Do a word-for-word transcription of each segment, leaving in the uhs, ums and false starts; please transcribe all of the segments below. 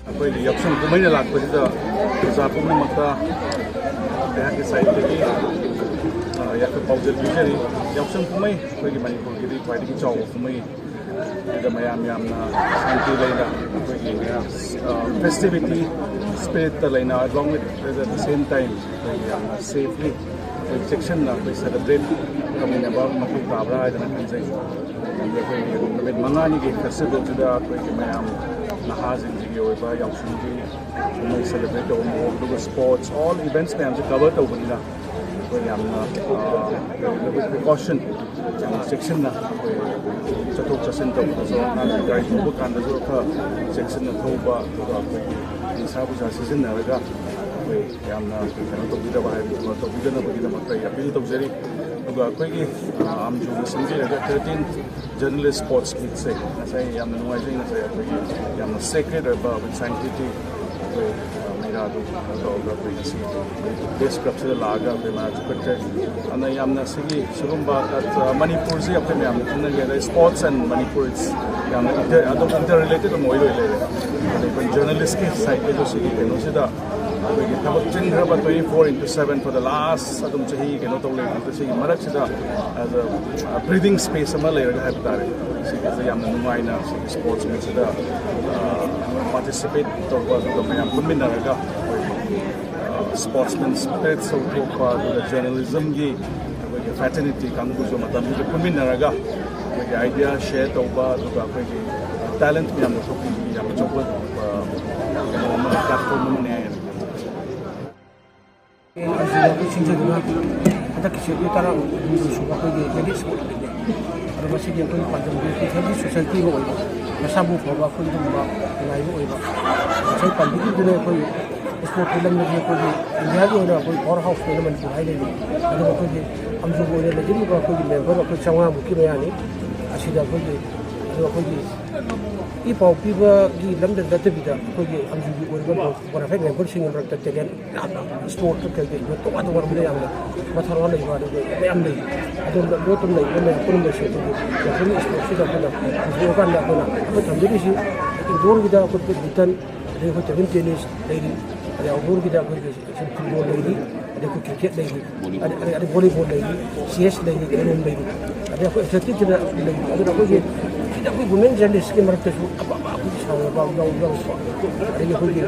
ꯑꯩꯈꯣꯏꯒꯤ ꯌꯥꯎꯁꯪ ꯀꯨꯝꯍꯩꯅ ꯂꯥꯛꯄꯁꯤꯗ ꯄ꯭ꯔꯖꯥ ꯄꯨꯝꯅꯃꯛꯇ ꯑꯩꯍꯥꯛꯀꯤ ꯁꯥꯏꯠꯇꯒꯤ, ꯑ, ꯌꯥꯝꯅ ꯄꯥꯎꯖꯦꯜ ꯄꯤꯖꯔꯤ꯫ ꯌꯥꯎꯁꯪ ꯀꯨꯝꯍꯩ ꯑꯩꯈꯣꯏꯒꯤ ꯃꯅꯤꯄꯨꯔꯒꯤꯗꯤ ꯈ꯭ꯋꯥꯏꯗꯒꯤ ꯆꯥꯎꯕ ꯀꯨꯝꯍꯩ꯫ ꯁꯤꯗ ꯃꯌꯥꯝ ꯌꯥꯝꯅ ꯁꯥꯟꯇꯤ ꯂꯩꯅ ꯑꯩꯈꯣꯏꯒꯤ, ꯑ, ꯐꯦꯁꯇꯤꯚꯤꯇꯤ ꯁ꯭ꯄꯤꯔꯤꯠꯇ ꯂꯩꯅ, along with, at the same time, ꯑꯩꯈꯣꯏꯒꯤ ꯌꯥꯝꯅ ꯁꯦꯐꯂꯤ ꯑꯩꯈꯣꯏ ꯆꯦꯛꯁꯤꯟꯅ ꯑꯩꯈꯣꯏ ꯁꯦꯂꯦꯕ꯭ꯔꯦꯠ ꯇꯧꯃꯤꯟꯅꯕ ꯃꯊꯧ ꯇꯥꯕ꯭ꯔꯥ ꯍꯥꯏꯗꯅ ꯈꯟꯖꯩ꯫ ꯑꯗꯨꯒ ꯑꯩꯈꯣꯏꯒꯤ ꯅꯨꯃꯤꯠ ꯃꯉꯥꯅꯤꯒꯤ ꯐꯦꯁꯇꯤꯚꯦꯜꯁꯤꯗ ꯑꯩꯈꯣꯏꯒꯤ ꯃꯌꯥꯝ ꯅꯍꯥꯁꯤꯡꯁꯤꯒꯤ ꯑꯣꯏꯕ ꯌꯥꯎꯁꯪꯒꯤ ꯀꯨꯝꯍꯩ ꯁꯦꯂꯦꯕ꯭ꯔꯦꯠ ꯇꯧꯕ ꯃꯑꯣꯡ, ꯑꯗꯨꯒ ꯁ꯭ꯄꯣꯔꯠꯁ, ꯑꯣꯜ ꯏꯚꯦꯟꯠꯁ ꯃꯌꯥꯝꯁꯦ ꯀꯚꯔ ꯇꯧꯕꯅꯤꯅ ꯑꯩꯈꯣꯏ ꯌꯥꯝꯅ, ꯑ, ꯄ꯭ꯔꯤꯀꯣꯁꯟ ꯌꯥꯝꯅ ꯆꯦꯛꯁꯤꯟꯅ ꯑꯩꯈꯣꯏ ꯆꯠꯊꯣꯛ ꯆꯠꯁꯤꯟ ꯇꯧꯕꯗꯁꯨ, ꯑꯉꯥꯡꯁꯤꯡ ꯒꯥꯔꯤ ꯊꯧꯕ ꯀꯥꯟꯗꯁꯨ ꯈꯔ ꯆꯦꯛꯁꯤꯟꯅ ꯊꯧꯕ, ꯑꯗꯨꯒ ꯑꯩꯈꯣꯏꯒꯤ ꯅꯤꯁꯥ ꯄꯨꯁꯥ ꯁꯤꯖꯤꯟꯅꯔꯒ ꯑꯩꯈꯣꯏ ꯌꯥꯝꯅ ꯀꯩꯅꯣ ꯇꯧꯕꯤꯗꯕ ꯍꯥꯏꯕꯗꯨ ꯇꯧꯕꯤꯗꯅꯕꯒꯤꯗꯃꯛꯇ ꯑꯩ ꯑꯄꯤꯜ ꯇꯧꯖꯔꯤ꯫ ꯑꯗꯨꯒ ꯑꯩꯈꯣꯏꯒꯤ, ꯑ, ꯑꯥꯝꯖꯨꯅ ꯁꯤꯟꯕꯤꯔꯒ thirteen journalist sports meetꯁꯦ ꯉꯁꯥꯏ ꯌꯥꯝꯅ ꯅꯨꯡꯉꯥꯏꯖꯩ꯫ ꯉꯁꯥꯏ ꯑꯩꯈꯣꯏꯒꯤ ꯌꯥꯝꯅ sacred ꯑꯣꯏꯕ ꯑꯩꯈꯣꯏ sanctity ꯑꯩꯈꯣꯏ, ꯑ, ꯑꯗꯨ ꯀꯩꯅꯣ ꯇꯧꯔꯒ ꯑꯩꯈꯣꯏ ꯉꯁꯤ ꯄ꯭ꯔꯦꯁ ꯀ꯭ꯂꯕꯁꯤꯗ ꯂꯥꯛꯑꯒ ꯑꯩꯈꯣꯏ ꯃꯌꯥꯝꯁꯨ ꯀꯠꯆꯩ꯫ ꯑꯗꯨꯅ ꯌꯥꯝꯅ ꯁꯤꯒꯤ ꯁꯤꯒꯨꯝꯕ, ꯑ, ꯃꯅꯤꯄꯨꯔꯁꯤ ꯑꯩꯈꯣꯏ ꯃꯌꯥꯝꯅ ꯈꯪꯅꯒꯦꯗ sports and Manipur is ꯌꯥꯝꯅ inter-, ꯑꯗꯨꯝ inter related ꯑꯃ ꯑꯣꯏ ꯂꯣꯏ ꯂꯩꯔꯦ꯫ ꯑꯗꯩ ꯑꯩꯈꯣꯏ ꯖꯔꯅꯦꯂꯤꯁꯀꯤ ꯁꯥꯏꯠꯇꯁꯨ ꯁꯤꯒꯤ ꯀꯩꯅꯣꯁꯤꯗ ꯑꯩꯈꯣꯏꯒꯤ ꯊꯕꯛ ꯆꯤꯟꯈ꯭ꯔꯕ twenty four into seven for the last ꯑꯗꯨꯝ ꯆꯍꯤ ꯀꯩꯅꯣ ꯇꯧ ꯂꯩꯕꯗ ꯁꯤꯒꯤ ꯃꯔꯛꯁꯤꯗ as a, ꯑ, breathing space ꯑꯃ ꯂꯩꯔꯒ ꯍꯥꯏꯕ ꯇꯥꯔꯦ꯫ ꯁꯤꯒꯤꯁꯦ ꯌꯥꯝꯅ ꯅꯨꯡꯉꯥꯏꯅ ꯁꯤꯒꯤ sports meetꯁꯤꯗ, ꯑ, participate ꯇꯧꯕ ꯑꯗꯨꯒ ꯃꯌꯥꯝ ꯄꯨꯟꯃꯤꯟꯅꯔꯒ ꯑꯩꯈꯣꯏ, ꯑ, sportsman spirit ꯁꯧꯊꯣꯛꯄ ꯑꯗꯨꯒ ꯖꯔꯅꯦꯂꯤꯖꯝꯒꯤ ꯑꯩꯈꯣꯏꯒꯤ fraternity ꯀꯥꯡꯕꯨꯁꯨ ꯃꯇꯝꯗꯨꯗ ꯄꯨꯟꯃꯤꯟꯅꯔꯒ ꯑꯩꯈꯣꯏꯒꯤ idea share ꯇꯧꯕ ꯑꯗꯨꯒ ꯑꯩꯈꯣꯏꯒꯤ talent ꯃꯌꯥꯝꯗꯣ ꯊꯣꯛꯄꯤꯕꯒꯤ ꯌꯥꯝ ꯑꯆꯧꯕ, ꯑ, ꯀꯩꯅꯣ ꯑꯃ, platform ꯑꯃꯅꯦ ꯍꯥꯏꯅ ꯈꯜꯂꯤ꯫ ꯑꯩꯈꯣꯏ ꯁꯤꯟꯖꯗꯨꯅ ꯍꯟꯗꯛꯀꯤ ꯆꯍꯤ ꯇꯔꯥ ꯍꯨꯝꯗꯣꯏ ꯁꯨꯕ ꯑꯩꯈꯣꯏꯒꯤ ꯂꯦꯗꯤꯁ ꯁ꯭ꯄꯣꯔꯠ ꯃꯤꯠꯅꯤ꯫ ꯑꯗꯣ ꯃꯁꯤꯒꯤ ꯑꯩꯈꯣꯏꯒꯤ ꯄꯥꯟꯗꯝꯗꯤ ꯑꯩꯈꯣꯏ healthy society ꯑꯃ ꯑꯣꯏꯕ, ꯃꯁꯥꯕꯨ ꯐꯕ ꯑꯩꯈꯣꯏ ꯑꯗꯨꯒꯨꯝꯕ ꯈꯨꯟꯅꯥꯏ ꯑꯃ ꯑꯣꯏꯕ꯫ ꯉꯁꯥꯏ ꯄꯥꯟꯕꯤꯈꯤꯕꯗꯨꯅ ꯑꯩꯈꯣꯏ ꯁ꯭ꯄꯣꯔꯠꯀꯤ ꯂꯝꯗꯗꯤ ꯑꯩꯈꯣꯏꯒꯤ ꯏꯟꯗꯤꯌꯥꯒꯤ ꯑꯣꯏꯅ ꯑꯩꯈꯣꯏ power house ꯑꯣꯏꯅ ꯃꯅꯤꯄꯨꯔ ꯍꯥꯏ ꯂꯩꯔꯤ꯫ ꯑꯗꯨꯒ ꯑꯩꯈꯣꯏꯒꯤ ꯑꯝꯖꯨꯒꯤ ꯑꯣꯏꯅ ꯂꯩꯖꯔꯤꯕ ꯑꯩꯈꯣꯏꯒꯤ ꯃꯦꯝꯕꯔ ꯑꯩꯈꯣꯏ ꯆꯥꯝꯃꯉꯥꯃꯨꯛꯀꯤ ꯃꯌꯥꯅꯤ꯫ ꯑꯁꯤꯗ ꯑꯩꯈꯣꯏꯒꯤ, ꯑꯗꯣ ꯑꯩꯈꯣꯏꯒꯤ ꯏ ꯄꯥꯎ ꯄꯤꯕꯒꯤ ꯂꯝꯗ ꯅꯠꯇꯕꯤꯗ ꯑꯩꯈꯣꯏꯒꯤ ꯑꯝꯖꯨꯒꯤ ꯑꯣꯏꯔꯤꯕ ꯕꯣꯅꯥꯐꯥꯏꯠ ꯃꯦꯝꯕꯔꯁꯤꯡꯒꯤ ꯃꯔꯛꯇ ꯇꯦꯂꯦꯟ ꯌꯥꯝꯅ ꯁ꯭ꯄꯣꯔꯠꯇ ꯀꯩꯀꯩ ꯇꯣꯉꯥꯟ ꯇꯣꯉꯥꯟꯕꯗ ꯌꯥꯝꯅ ꯃꯊꯧꯅꯥ ꯂꯩꯕ ꯑꯗꯨꯒ ꯃꯌꯥꯝ ꯂꯩ꯫ ꯑꯗꯣꯝꯗ ꯂꯣꯠꯇꯨꯅ ꯂꯩꯕ ꯃꯌꯥꯝ ꯄꯨꯝꯅꯃꯛꯁꯦ ꯑꯩꯈꯣꯏꯒꯤ ꯃꯐꯝꯒꯤ ꯁ꯭ꯄꯣꯔꯠꯁꯤꯗ ꯑꯩꯈꯣꯏꯅ ꯄꯨꯊꯣꯛꯑꯀꯥꯟꯗ ꯑꯩꯈꯣꯏꯅ ꯑꯩꯈꯣꯏ ꯊꯝꯖꯔꯤꯁꯤ ꯏꯟꯗꯣꯔꯒꯤꯗ ꯑꯩꯈꯣꯏ badminton, ꯑꯗꯩ ꯑꯩꯈꯣꯏ table tennis ꯂꯩꯔꯤ, ꯑꯗꯩ outdoorꯒꯤꯗ ꯑꯩꯈꯣꯏꯒꯤ ꯐꯨꯠꯕꯣꯜ ꯂꯩꯔꯤ, ꯑꯗꯩ ꯑꯩꯈꯣꯏ ꯀ꯭ꯔꯤꯀꯦꯠ ꯂꯩꯔꯤ, ꯑꯗꯩ, ꯑꯗꯩ, ꯑꯗꯩ ꯚꯣꯂꯤꯕꯣꯜ ꯂꯩꯔꯤ, ꯆꯦꯁ ꯂꯩꯔꯤ, ꯀꯦꯔꯣꯝ ꯂꯩꯔꯤ, ꯑꯗꯩ ꯑꯩꯈꯣꯏ ꯑꯦꯊꯂꯦꯇꯤꯛꯁꯇ ꯂꯩꯔꯤ꯫ ꯑꯗꯨꯅ ꯑꯩꯈꯣꯏꯒꯤ ꯁꯤꯗ ꯑꯩꯈꯣꯏ ꯋꯨꯃꯦꯟ ꯖꯔꯅꯦꯂꯤꯁ꯭ꯠꯀꯤ ꯃꯔꯛꯇꯁꯨ ꯑꯄꯥꯝꯕ ꯑꯩꯈꯣꯏꯒꯤ ꯁꯥꯟꯅꯕ ꯌꯥꯎ-, ꯌꯥꯎꯔꯛꯄ, ꯑꯗꯒꯤ ꯑꯩꯈꯣꯏꯒꯤ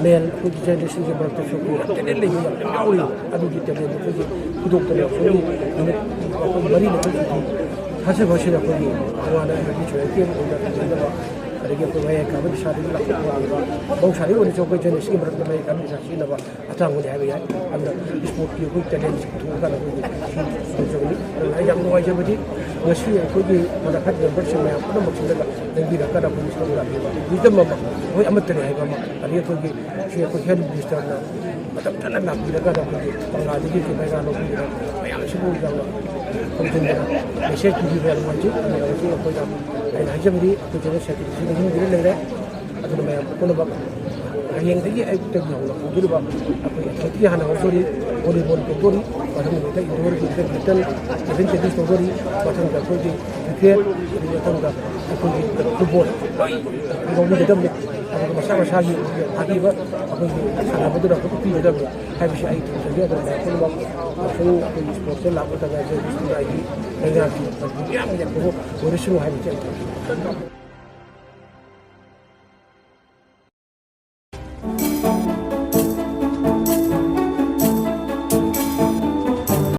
ꯃꯦꯟ ꯑꯩꯈꯣꯏꯒꯤ ꯖꯔꯅꯦꯂꯤꯁ꯭ꯠꯁꯤꯡꯒꯤ ꯃꯔꯛꯇꯁꯨ ꯑꯩꯈꯣꯏ ꯌꯥꯝ ꯇꯦꯂꯦꯟ ꯂꯩꯕ ꯌꯥꯝ ꯌꯥꯎꯔꯤ꯫ ꯑꯗꯨꯒꯤ ꯇꯦꯂꯦꯟꯗꯣ ꯑꯩꯈꯣꯏꯒꯤ ꯄꯨꯊꯣꯛꯇꯅ ꯑꯩꯈꯣꯏꯒꯤ ꯅꯨꯃꯤꯠ ꯑꯩꯈꯣꯏ ꯃꯔꯤ ꯅꯠꯇ꯭ꯔꯒ ꯊꯥꯖꯕ ꯑꯁꯤꯗ ꯑꯩꯈꯣꯏꯒꯤ ꯇꯣꯉꯥꯟꯅ ꯑꯩꯈꯣꯏꯒꯤ ꯁꯣꯁꯥꯏꯇꯤ ꯑꯃ ꯑꯣꯏꯅ ꯂꯩꯅꯕ, ꯑꯗꯒꯤ ꯑꯩꯈꯣꯏ ꯃꯌꯥꯏ ꯀꯥꯕ ꯄꯩꯁꯥꯗꯒꯤ ꯂꯥꯛꯄ ꯃꯍꯧꯁꯥꯗꯒꯤ ꯑꯣꯏꯅꯁꯨ ꯑꯩꯈꯣꯏ ꯖꯔꯅꯦꯂꯤꯁ꯭ꯠꯀꯤ ꯃꯔꯛꯇ ꯃꯌꯥꯏ ꯀꯥꯕ ꯄꯩꯁꯥ ꯁꯤꯖꯤꯟꯅꯕ ꯑꯇꯥꯡꯕꯅꯤ ꯍꯥꯏꯕ ꯌꯥꯏ꯫ ꯑꯗꯨꯅ ꯁ꯭ꯄꯣꯔꯠꯀꯤ ꯑꯩꯈꯣꯏ ꯇꯦꯂꯦꯟꯁꯤ ꯄꯨꯊꯣꯛꯑꯀꯥꯟꯗ ꯑꯩꯈꯣꯏꯒꯤ ꯁꯤ ꯇꯧꯖꯕꯅꯤ꯫ ꯑꯗꯨꯅ ꯑꯩ ꯌꯥꯝ ꯅꯨꯡꯉꯥꯏꯖꯕꯗꯤ ꯉꯁꯤ ꯑꯩꯈꯣꯏꯒꯤ ꯕꯣꯅꯥꯐꯥꯏꯠ ꯃꯦꯝꯕꯔꯁꯤꯡ ꯃꯌꯥꯝ ꯄꯨꯝꯅꯃꯛ ꯁꯤꯗꯒ ꯂꯦꯡꯕꯤꯔꯀꯥꯟꯗ ꯑꯩꯈꯣꯏꯒꯤ ꯁꯔꯨꯛ ꯂꯥꯛꯄꯤꯕ ꯋꯤꯖꯗꯝ ꯑꯃ, ꯑꯩꯈꯣꯏ ꯑꯃꯠꯇꯅꯤ ꯍꯥꯏꯕ ꯑꯃ, ꯑꯗꯒꯤ ꯑꯩꯈꯣꯏꯒꯤ ꯁꯤ ꯑꯩꯈꯣꯏ ꯍꯦꯜꯊ ꯃꯤꯅꯤꯁꯇꯔꯅ ꯃꯇꯝ ꯆꯥꯅ ꯂꯥꯛꯄꯤꯔꯀꯥꯟꯗ ꯑꯩꯈꯣꯏꯒꯤ ꯀꯪꯂꯥꯗꯒꯤ ꯑꯩꯈꯣꯏ ꯃꯩꯔꯥ ꯂꯧꯕꯤꯗꯅ ꯃꯌꯥꯝꯁꯤꯕꯨ ꯌꯥꯝꯅ ꯈꯣꯝꯖꯤꯟꯗꯅ ꯃꯦꯁꯦꯖ ꯄꯤꯕꯤꯕ ꯌꯥꯝ ꯅꯨꯡꯉꯥꯏꯖꯩ꯫ ꯑꯗꯨꯅ ꯉꯁꯤ ꯑꯩꯈꯣꯏꯅ, ꯑꯩꯅ ꯍꯥꯏꯖꯕꯗꯤ ꯑꯩꯈꯣꯏ ꯖꯦꯅꯔꯦꯜ ꯁꯦꯀ꯭ꯔꯦꯇꯔꯤꯁꯤꯡ ꯑꯍꯨꯝꯗꯨꯅ ꯂꯩꯔꯦ꯫ ꯑꯗꯨꯅ ꯃꯌꯥꯝ ꯄꯨꯝꯅꯃꯛ ꯍꯌꯦꯡꯗꯒꯤ ꯑꯌꯨꯛꯇꯒꯤ ꯍꯧꯅ ꯍꯧꯗꯣꯔꯤꯕ ꯑꯩꯈꯣꯏ ꯑꯦꯊꯂꯦꯠꯀꯤ ꯍꯥꯟꯅ ꯍꯧꯗꯣꯔꯤ, ꯕꯣꯂꯤꯕꯣꯜ ꯇꯧꯗꯣꯔꯤ, ꯃꯊꯪ ꯅꯨꯃꯤꯠꯇ ꯏꯟꯗꯣꯔꯒꯤ ꯕꯦꯗꯃꯤꯟꯇꯟ, ꯇꯦꯕꯜ ꯇꯦꯅꯤꯁ ꯇꯧꯗꯣꯔꯤ, ꯃꯊꯪꯗ ꯑꯩꯈꯣꯏꯒꯤ ꯀ꯭ꯔꯤꯀꯦꯠ, ꯑꯗꯨꯒꯤ ꯃꯊꯪꯗ ꯑꯩꯈꯣꯏꯒꯤ ꯐꯨꯠꯕꯣꯜ ꯂꯣꯏ ꯂꯧꯕꯤꯒꯗꯕꯅꯤ꯫ ꯑꯗꯨꯒ ꯃꯁꯥ ꯃꯁꯥꯒꯤ ꯊꯥꯕꯤꯕ ꯑꯩꯈꯣꯏꯒꯤ ꯁꯥꯟꯅꯕꯗꯨꯅ ꯑꯩꯈꯣꯏ ꯎꯠꯄꯤꯒꯗꯕꯅꯤ ꯍꯥꯏꯕꯁꯤ ꯑꯩ ꯊꯝꯖꯒꯦ꯫ ꯑꯗꯨꯅ ꯃꯌꯥꯝ ꯄꯨꯝꯅꯃꯛ ꯑꯃꯁꯨꯡ ꯑꯩꯈꯣꯏꯒꯤ ꯁ꯭ꯄꯣꯔꯠꯁꯇ ꯂꯥꯛꯄ ꯇꯉꯥꯏ ꯐꯗꯕ ꯁ꯭ꯀꯨꯜ ꯑꯩꯒꯤ ꯂꯩꯉꯥꯛꯀꯤ ꯃꯌꯥꯝ ꯌꯦꯡꯕꯕꯨ ꯑꯣꯏꯔꯁꯅꯨ ꯍꯥꯏꯕꯁꯤ ꯑꯩ ꯊꯝꯖꯒꯦ꯫